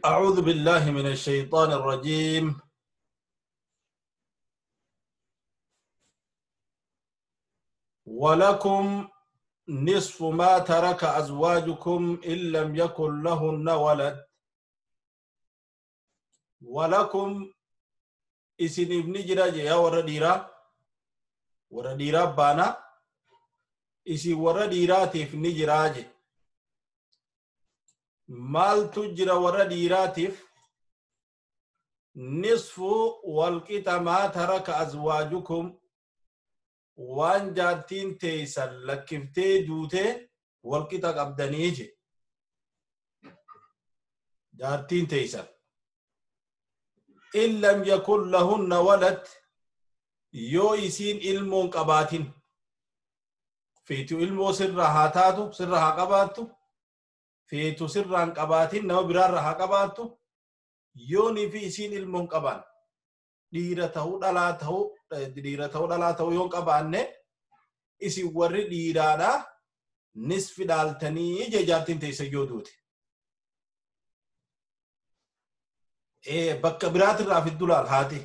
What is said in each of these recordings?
أعوذ بالله من الشيطان الرجيم. ولكم نصف ما ترك أزواجكم إن لم يكن لهن ولد. ولكم إسن ابن جراج يا ورديرا ورديرا بانا إسي ورديراتي في نجراج مال تجرى ورديراتف نصف والقط ما ترك أزواجكم وان جارتين تيسن لكفتي دوتي والقط قبدنيجي جارتين تيسن إن لم يكن لهن ولد يو إسين إلمون قباتين فيتو إلمو سرها تاتو سرها قباتو فيتو سرها قباتين نو برارها قباتو يوني في إسين إلمون قبان dhiira dhalaa ta'uu dhiira ta'uu dhalaa ta'uu yoon qabaanne isin warri dhiiraadha nisfi dhaaltanii jee jaartiin teessa yoo duute. Bakka biraatirraa fiddu laal haati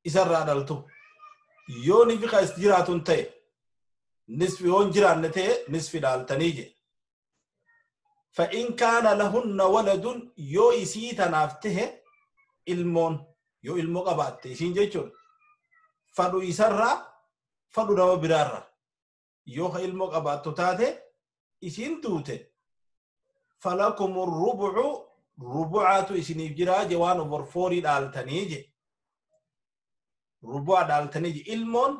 isarraa dhaltu yoo ni fi is jiraatun ta'e nisfi yoon jiraanne ta'e nisfi dhaaltanii jee. فإن كان لهن ولد yoo isii tanaaf tahe ilmoon yoo ilmoo qabaatte isiin jechuun fadhu isarraa fadhu nama biraarra yoo ilmoo qabaattu taate isiin duute falakum rubucu rubucaatu isiniif jiraa je waan over foorii dhaaltanii je rubuca dhaaltanii je ilmoon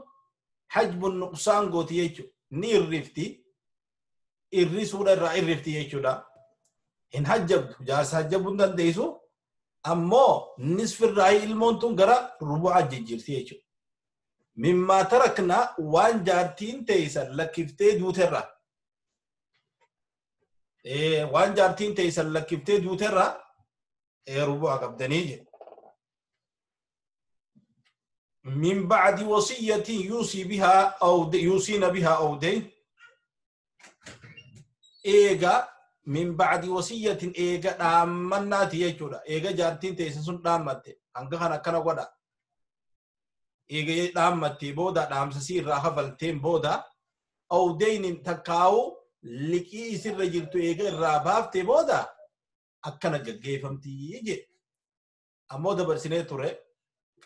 hajbun nuqsaan gooti jechu ni irrifti irrisuudha irraa irrifti jechuudha hin hajjabdu jaarsa hajjabuu hin dandeessu ammoo nisfirraa ilmoon tun gara rubu'a jijjiirti jechuudha. Mimmaa tarakna waan jaartiin teessan lakkiftee duuterra. Waan jaartiin teessan lakkiftee duuterra rubu'a qabdanii jedhu. من بعد وصية يوصي بها أو يوصين بها أو دين. إيجا من بعد وصية إيجا دامناتي يجودا إيجا جارتين تيسن سن دامتي أنك خنا كنا ودا إيجا دامتي بودا دامسسي راها فلتين بودا أو دين تكاو لكي يصير رجلتو إيجا راباف تبودا أكنا جيفمتي يجي أمو دبرسينه توري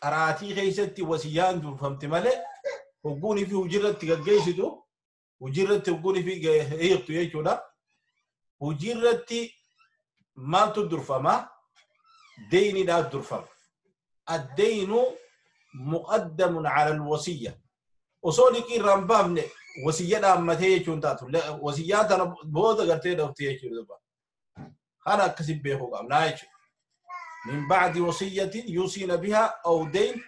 قراتي خيستي وصيان دون مالي وقوني في وجرت جيسدو وجرت وقوني في هيقتو يجودا وجرتي مالتو درفما ديني لا درفما الدين مقدم على الوصية وصولك رمبامني وصية دامتي يجون تاتو وصية أنا بودا قرتي دوتي يجون أنا كسب بيهو قام من بعد وصية يوصين بها أو دين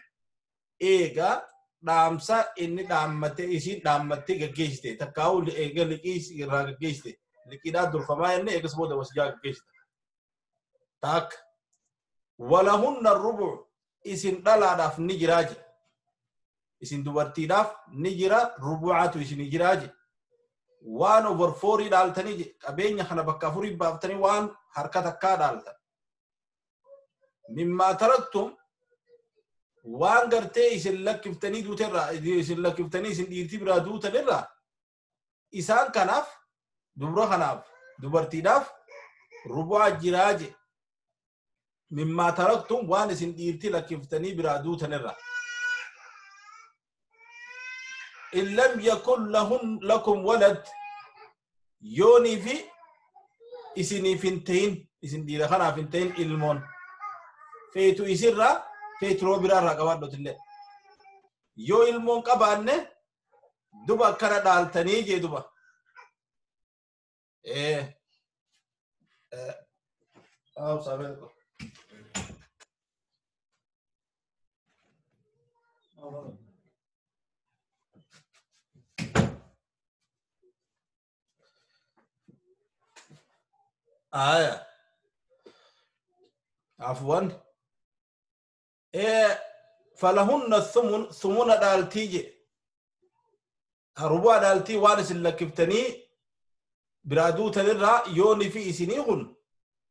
إيجا دامسا إني دامتي إسين دامتي جيشتي تكاول إيجا لكيس إيرا جيشتي لكن درفما إني إيجا سبودا وصية جيشتي تاك ولهن الربع إسين دلا داف نجراج إسين دوبرتي داف نجرا ربعات إسين نجراج 1/4 دالتني أبين خنا بكافوري بافتني وان حركة كا دالتا مما تركتم وان قرتي إسين لكفتني دوترا إسين لكفتني إسين ديرتي برا دوترا إسان كناف دبرا خناف دوبرتي داف ربع جراج مما تركتم وان إسين ديرتي لكفتني برا دوترا إن لم يكن لهن لكم ولد يوني في إسيني فنتين إسين ديرا خنا فنتين إلمون فيتو إسيرا فيتو روبرا راقوات دوتلي يو إلمون قبانne duba akkana dhaaltanii jee duba آية عفوا فلهن الثمن ثمن دالتي ربع دالتي وارث لكفتني برادو تلرا يوني في إسنيهن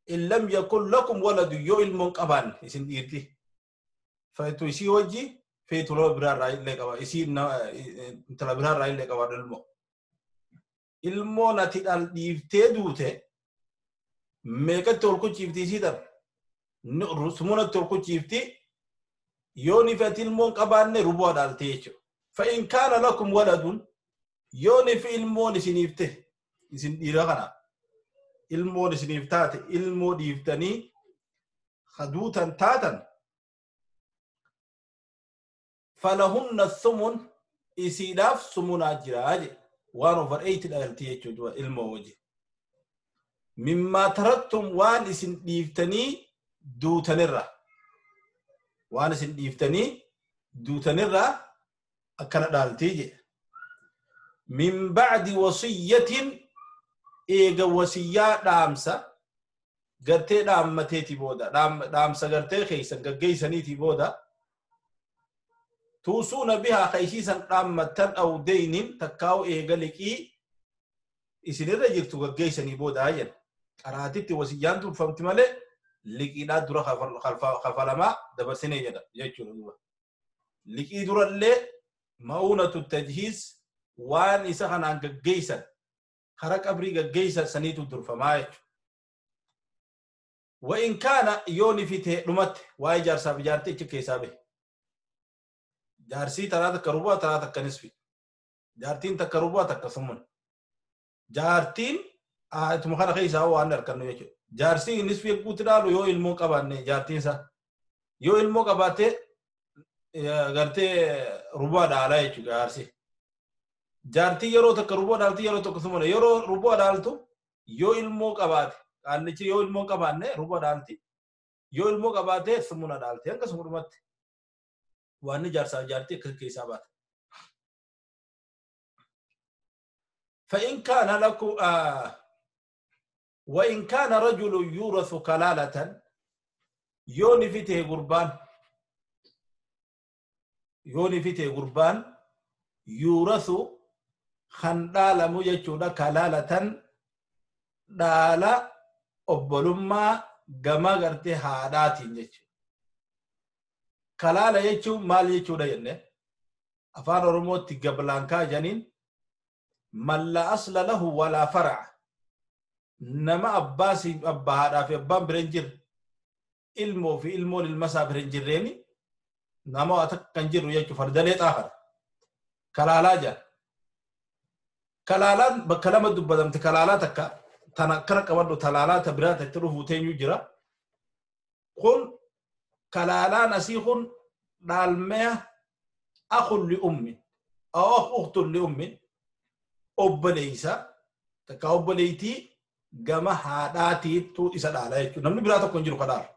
In lam yakun lakum waladu yoo ilmoon qabaan isin dhiirti. Feetu isii wajji feetu nama biraarraa illee qaba. Isii intala biraarraa illee qaba ilmoo. Ilmoon ati dhiiftee duute meeqatti ol kuchiifti isii tan? Sumunatti ol kuchiifti. Yoo ni feeti ilmoon qabaanne ruboo dhaalti jechuudha. Fa'in kaana lakum waladun yoo ni fi ilmoon isiniif ta'e isin dhiira kana ilmoon isiniif taate ilmoo dhiiftanii haduutan taatan falahunna sumun isiidhaaf sumunaa jiraa jedhe 1/8 dhaalti jechuudha ilmoo wajji. Mimmaa taraktum waan isin dhiiftanii duutanirra waan isin dhiiftanii duutanirra akkana dhaaltii jedhe. Min ba'di wasiyyatin eega wasiyyaa dhaamsa gartee dhaammateeti booda dhaamsa gartee keeysan gaggeeysaniiti booda tuusuuna bihaa kaysiisan dhaammattan aw deynin takkaa'u eega liqii isinirra jirtu gaggeeysanii booda jedha. Qaraatitti wasiyyaan durfamti malee liqiidhaa dura kafalamaa dabarsinee jedha jechuudha duuba. Liqii durallee ma'uunatu tajhiis waan isa kanaan gaggeeysan kara qabrii gaggeeysan saniitu durfamaa jechuudha. Wa'in kaana yoo ni fite dhumatti waa'ee jaarsaaf ijaartee achi keessaa bahe. Jaarsii taraa takka rubaa taraa takka nisfi. Jaartiin takka rubaa takka sumun. Jaartiin ituma kana keessaa waan harkannu jechuudha. Jaarsii nisfi eegguutti dhaalu yoo ilmoo qabaanne jaartiin isaa. Yoo ilmoo qabaatte gartee rubaa dhaalaa jechuudha jaarsii. Jaartii yeroo takka rubaa dhaalti yeroo tokko sumuna. Yeroo rubaa dhaaltu yoo ilmoo qabaate qaallichi yoo ilmoo qabaanne rubaa dhaalti. Yoo ilmoo qabaate sumuna dhaalti. Akkasuma dhumatti. Waan jaarsaaf jaartii akka keessaa baata. فإن كان لكم وإن كان رجل يورث كلالة يوني فيته قربان يوني فيته قربان يورث خندال مجتشودا كلالة دالا أبلما جما غرتي هاداتي جتشو كلالة يجو مال يجو ده جنة أفان رموت قبلانكا جنين من لا أصل له ولا فرع نما أباسي أبا هذا في أبان برنجر إلمو في إلمو للمسا برنجريني نما أتكنجر ويجو فردليت آخر كلالا جا كلالا بكلام الدبادم تكلالا تكا تنكرك أولو تلالا تبرات تروه تين يجرا قل كلالا نسيخ دالمية أخ لأمي أو أخ أخت لأمي أبليسا تكا أبليتي جما هاداتي تو إسا دالا نمني براتا كنجرو كدار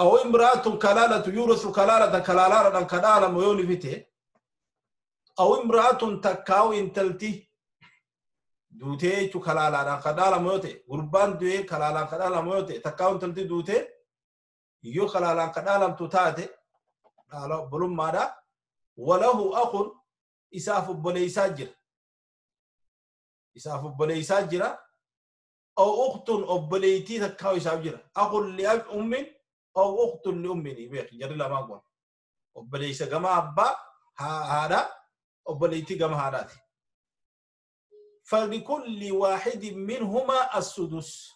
أو امرأة كلالة يورث كلالة كلالة كلالة ميوني فيته أو امرأة تكاو انتلتي دوتي تو كلالة كلالة ميوتي غربان دوي كلالة كلالة ميوتي تكاو انتلتي دوتي يو كلالة كلالة تتاتي قالوا بلوم ماذا وله أخ إساف بليساجر إساف بليساجر أو أخت أبليتي تكاو إساف أخ لأب أم أو أخت لأم بيخ جري لا ما أقول أبليس جماعة أبا هذا أبليتي جماعة هذا فلكل واحد منهما السدس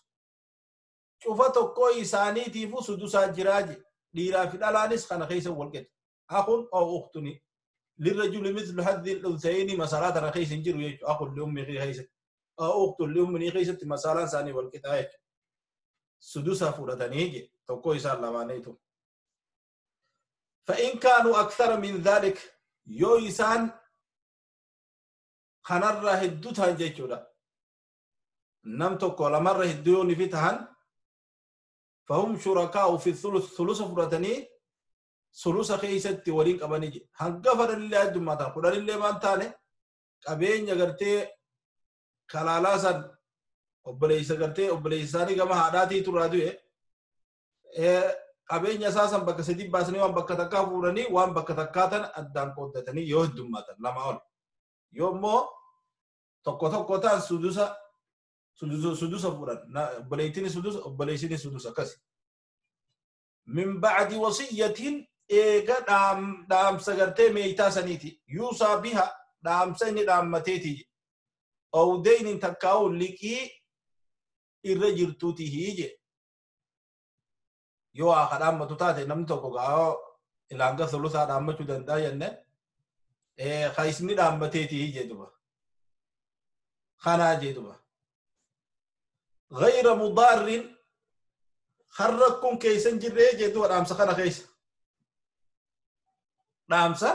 شوفتو كوي سانيتي فو سدس جراج ليرا في الألانس خنا خيس والقت أخ أو أختني للرجل مثل حظ الأنثيين مسألة رخيص جرو أخ لأم خيس أو أخت لأم خيس مسألة ثانية والقت سدس فرتنيجي توكو إسان لمانيتو فإن كانوا أكثر من ذلك يو إسان خنر هدوتان جيشودا نم توكو لمر هدو نفيتهن فهم شركاء في الثلث ثلث فرتني ثلث خيست ولين قبنيجي هنقفر اللي هدو ما تان قدر اللي ما تاني قبين يغرتي كلالاسا obboleessa gartee obboleessa isaanii gama haadhaatii turraa du'e qabeenya isaa san bakka sadii baasanii waan bakka takkaa fuudhanii waan bakka takkaa tan addaan qooddatanii yoo heddummaatan lama ol yoo immoo tokko tokko ta'an sudusa Sudusa fuudhan. Obboleettiin sudusa, obboleessini sudusa akkasi. Min ba'di wasiyyatiin eega dhaamsa gartee meeytaa saniiti. Yuusaa biha dhaamsa inni dhaammateeti. Awdeynin takkaa'u liqii irra jirtuuti hiije. Yoo haa dhaammatu taate namni tokko gaa ilaanga sulusaa dhaammachuu danda'a jenne ka isni dhaammateeti hiije duba. Kanaa jee duba. Gayra mudaarrin harrakkuun keessa hin jirree jee duba dhaamsa kana keessa. Dhaamsa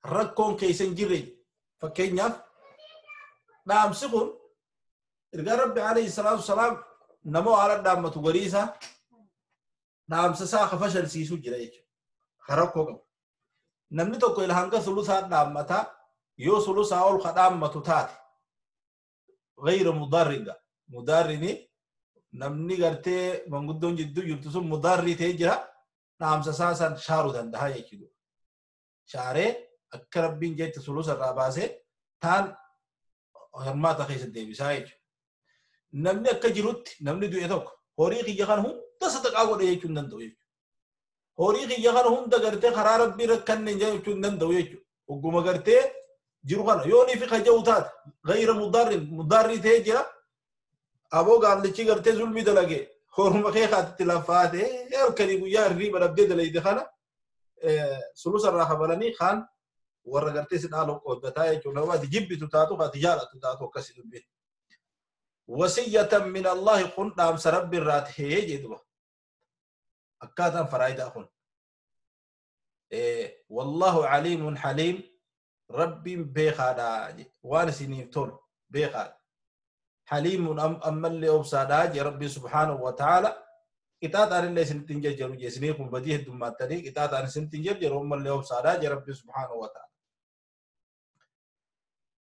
rakkoon keessa hin jirre fakkeenyaaf dhaamsi kun ergaa Rabbi alayhi salaatu wasalaam nama haala dhaammatu garii isaa dhaamsa isaa ka fashalsiisuu jira jechuudha. Ka rakkoo qabu. Namni tokko ila hanga sulusaa dhaammataa yoo sulusaa ol ka dhaammatu taate gayra mudaarringa. Mudaarrini namni gartee manguddoon jidduu jirtu sun mudaarrii ta'ee jira dhaamsa isaa san shaaruu danda'a jechuudha. Shaaree akka Rabbiin jecha sulusa irraa baasee taan hirmaata keessa deebisaa jechuudha. Namni akka jirutti namni du'e tokko horii kiyya kana hunda sadaqaa godhe jechuu hin danda'u jechuudha. Horii kiyya kana hunda gartee karaa Rabbii rakkanne jechuu hin danda'u jechuudha. Ogguma gartee jiru kana yoo ni fi kaja'u taate gayra mudaarrin mudaarrii ta'ee jira. Aboo gaallichi gartee zulmii dalage horuma kee kaatitti lafaatee halkanii guyyaa hirriiba dhabdee dalayde kana sulusa irraa kabalanii kaan warra gartee si dhaalu qooddataa jechuudha. Nama ati jibbitu taatu ati jaalatu taatu akkasi dubbiin. Wasiyyatan min Allahi kun dhaamsa Rabbi irraa tahee jedhuba. Akkaataan faraayidaa kun. Wallahu aliimun haliim Rabbiin beekaadha waan isiniif tolu beekaadha. Haliimun ammallee obsaadha jee Rabbiin subhaanahu wa ta'aala. Qixaaxaan illee isinitti hin jajjaru jee isinii kun badii heddummattanii qixaaxaan isinitti hin jajjaru ammallee obsaadha jee Rabbiin subhaanahu wa ta'aala.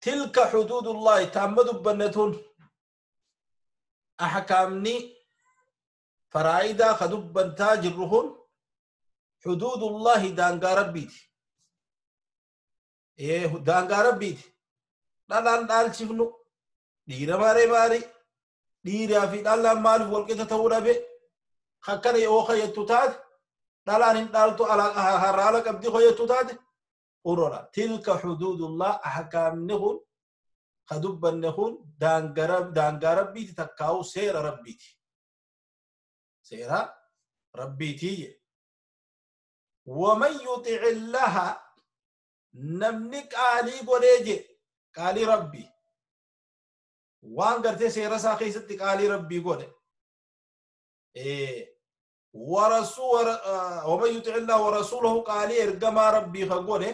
Tilka xuduudullaahi taamma dubbanne tun ahkaamni faraayidaa ka dubbantaa jirru kun xuduudullaahi daangaa Rabbiiti. Daangaa Rabbiiti. Dhalaan dhaalchifnu dhiira maaree maari dhiiraa fi dhalaan maaliif walqixa ta'uu dhabe akkana yoo kayyattu taate dhalaan hin dhaaltu har'a qabdii kayyattu taate uroodha. Tilka xuduudullah ahkaamni kun ka dubbanne kun daangaa Rabbiiti takkaa'u seera Rabbiiti. Seera Rabbiiti. Waman yuxic illaha namni qaalii godhee je qaalii Rabbii waan gartee seera isaa keessatti qaalii Rabbii godhe waman yuxic illaha warasuulahu qaalii ergamaa Rabbii ka godhe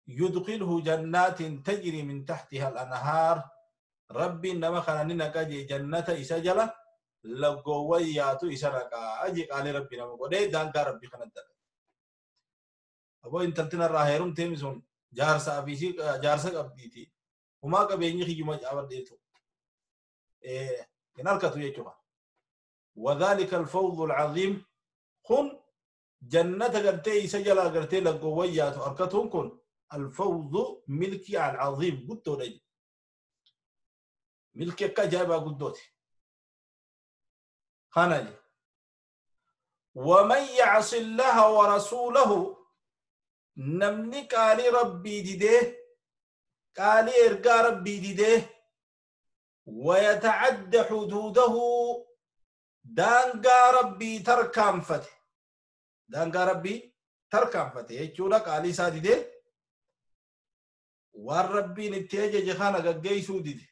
yudkilhu jannaatin tajri min taxtiha al-anhaar Rabbiin nama kana ni naqa jee jannata isa jala laggoowwan yaatu isa naqaa jee qaalii Rabbii nama godhee daangaa Rabbii kana dalaga. Aboo intaltin irraa heerumteemi sun jaarsaa fi jaarsa qabdiiti. Homaa qabeenyi kiyyuma caabadheetu. Hin harkatu jechuudha. Wadhalika alfawzu alcaziim kun jannata gartee isa jalaa gartee laggoowwan yaatu harkatuun kun alfawzu milkii alcaziim guddoodha. Milkii akka ajaa'ibaa guddooti. Kana je. Waman yacsi illaha warasuulahu namni qaalii Rabbii didee qaalii ergaa Rabbii didee wayatacadda xuduudahu daangaa Rabbii tarkaanfate daangaa Rabbii tarkaanfate jechuudha qaalii isaa didee waan Rabbiin itti ajaje kana gaggeessuu dide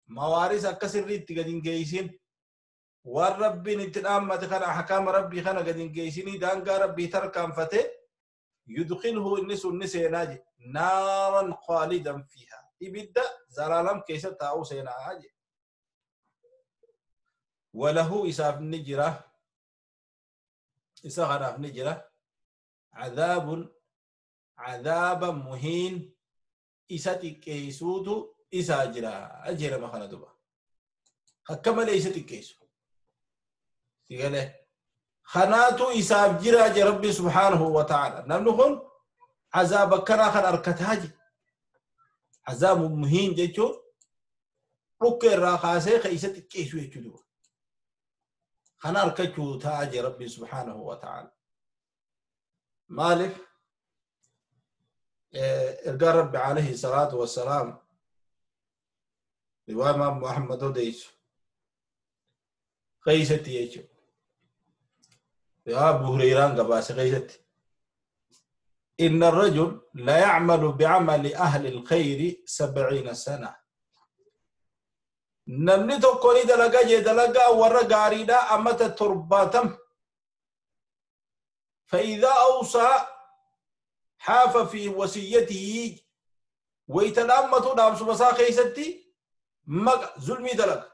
mawaaris akka sirriitti gad hin geessin waan Rabbiin itti dhaammate kana ahkaama Rabbii kana gad hin geessinii daangaa Rabbii tarkaanfate yudkhilhu inni sun ni seenaa je naaran khaalidan fiihaa ibidda zalaalam keessa taa'uu seenaa je walahu isaaf ni jira isa kanaaf ni jira cadaabun cadaaba muhiin isa xiqqeessuutu isaa jira jedhama kana duba akka malee isa xiqqeessu sigalee kanaatu isaaf jira je Rabbi subhaanahu wa ta'ala namni kun azaaba akkanaa kan arkataa je azaabu muhiin jechuun Dhukkee irraa kaasee keessa xiqqeessu jechuudha. Kana harkachuu ta'a jee Rabbi subhaanahu wa ta'ala. Maaliif ergaa Rabbi alayhi salaatu wassalaam riwaa Imaam Muhammad odeessu keessatti jechuudha. Riwaa Abu Hurayraan gabaase keessatti. إن الرجل لا يعمل بعمل أهل الخير 70 سنة. Namni tokko ni dalagaa jee dalagaa warra gaariidha amata 70. فإذا أوصى حاف في وصيته ويتلامته دام سبسا خيستي مق ظلمي دلق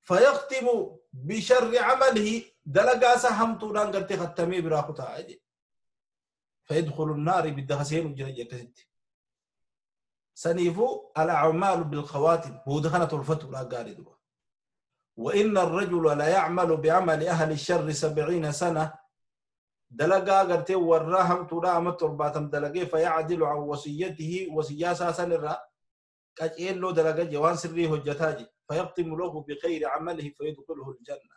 فيختم بشر عمله دلقا سهمتو دان قرتي ختمي براختا عادي فيدخل النار بالدخسين وجرى كستي سنيفو الأعمال بالخواتم ودخلت الفتو لا قاردوا. وإن الرجل لا يعمل بعمل أهل الشر 70 سنة دلقا قرتي وراهم ترامة ترباتم دلقي فيعدل عن وصيته وسياسة سنرا كأجل له دلقا جوان سري هجتاجي فيختم له بخير عمله فيدخله الجنة.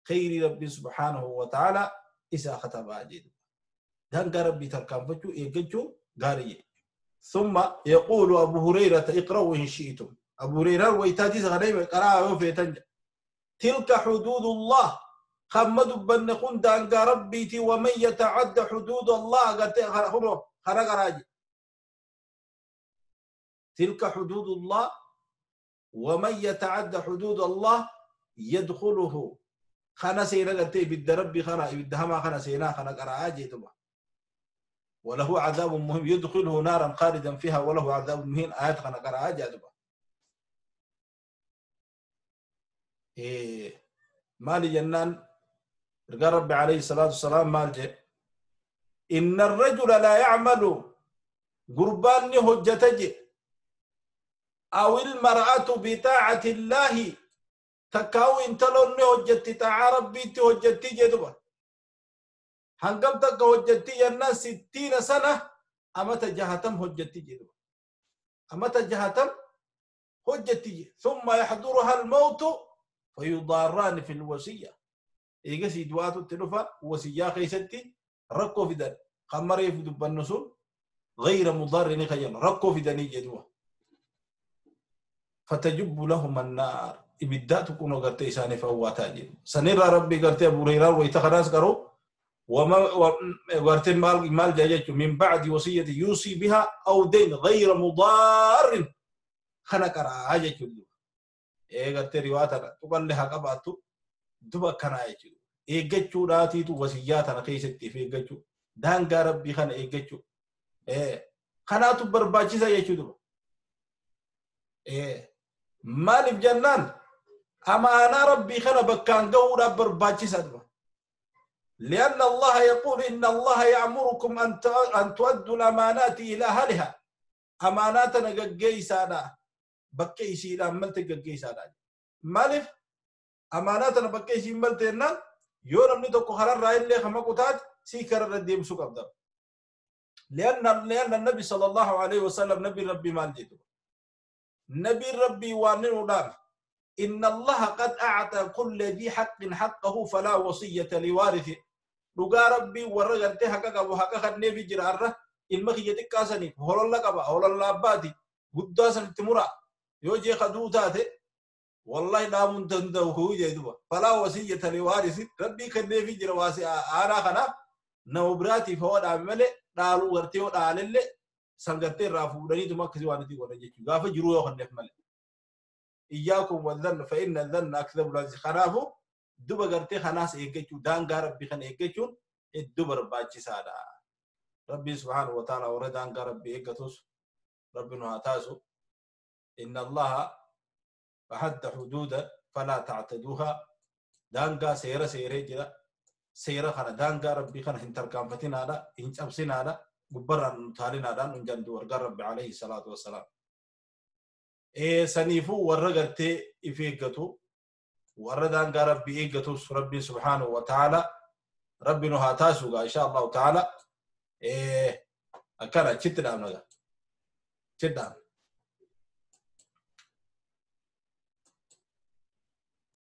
خير ربي سبحانه وتعالى إذا ختم أجد دان ربي تركان فتشو إيجتشو قاري. ثم يقول أبو هريرة اقرأوا إن شئتم. أبو هريرة ويتاتي غنيم قرأ في تلك حدود الله خمد بنكون دان ربيتي ومن يتعد حدود الله خرق راجي. تلك حدود الله ومن يتعد حدود الله يدخله. خنا سينا قلتي بد ربي خنا بدهما خنا سينا خنا قرأ وله عذاب مهم يدخله نارا خالدا فيها وله عذاب مهين. آيات خنا قرأ جادبا. إيه مالي جنان رجال ربي عليه الصلاة والسلام مال جي إن الرجل لا يعمل قربان هجتجي أو المرأة بطاعة الله تكاو انتلون هجتي طاعة ربي تهجتي جدبا هنقم تك هجتي الناس 60 سنة أما تجهتم هجتي جدبا أما تجهتم هجتي ثم يحضرها الموت فيضاران في الوصية. إيجا دواتو التلفة وصية خيستي ركو في دان خمري في دب النسول غير مضار نخيل ركو في داني جدوه فتجب لهم النار إبدات كونوا قرتي إساني فواتا جد سنرى ربي قرتي أبو هريرة ويتخناس قرو وما قرتي مال جاجت من بعد وصية يوصي بها أو دين غير مضار خنق راجة جدوه eegartee riwaa tana tuqallee haa qabaattu duba akkanaa jechuudha. Eeggachuudhaatiitu wasiyyaa tana keessatti if eeggachuu daangaa rabbii kana eeggachuu kanaatu barbaachisa jechuudha. Maaliif jennaan amaanaa rabbii kana bakkaan gahuudhaaf barbaachisa duba. لأن الله يقول إن الله يأمركم أن تؤدوا الأمانات إلى أهلها. أماناتنا قجيسانا بكيسي ملت قجيسانا. مالف أماناتنا بكيسي ملتنا يورم نتوكو خرر راين لي خما قطات سيكر الرديم سوق أبدا. لأن النبي صلى الله عليه وسلم نبي ربي مال جيتو. نبي ربي وانين إن الله قد أعطى كل ذي حق حقه فلا وصية لوارثه. Dhugaa rabbii warra gartee haqa qabu haqa kannee fi jiraarra ilma kiyya xiqqaa saniif hololla qaba hololla abbaati guddaa sanitti mura yoo jee kaduu taate wallahi dhaamuun danda'u jee duba falaa wasiyyata liwaarisi rabbii kannee fi jira waasi aanaa kanaaf nama biraatiif hoo dhaame malee dhaaluu gartee yoo dhaalellee san gartee irraa fuudhaniituma akkasii waan itti godhan jechuudha gaafa jiruu yoo kanneef malee. Iyyaakum wadhanna fa inna dhanna akdhabu lazi kanaafu duba gartee kanaas eeggachuu daangaa rabbii kana eeggachuun hedduu barbaachisaadha. Rabbi subhaanahu wa ta'ala warra daangaa rabbii eeggatus rabbi nu haa taasisu. Inna Allaha ahadda huduudan falaa ta'taduuhaa. Daangaa seera seeree jira. Seera kana daangaa rabbii kana hin tarkaanfatinaadha, hin cabsinaadha, gubbarraan nu taalinaadhaan hin jandu wargaa rabbi alayhi salaatu wassalaam. Saniifuu warra gartee if eeggatu warra daangaa rabbii eeggatus rabbiin subhaanahu wa ta'ala rabbi nu haa taasisu insha Allahu ta'ala akkana achitti dhaabna achitti dhaabna.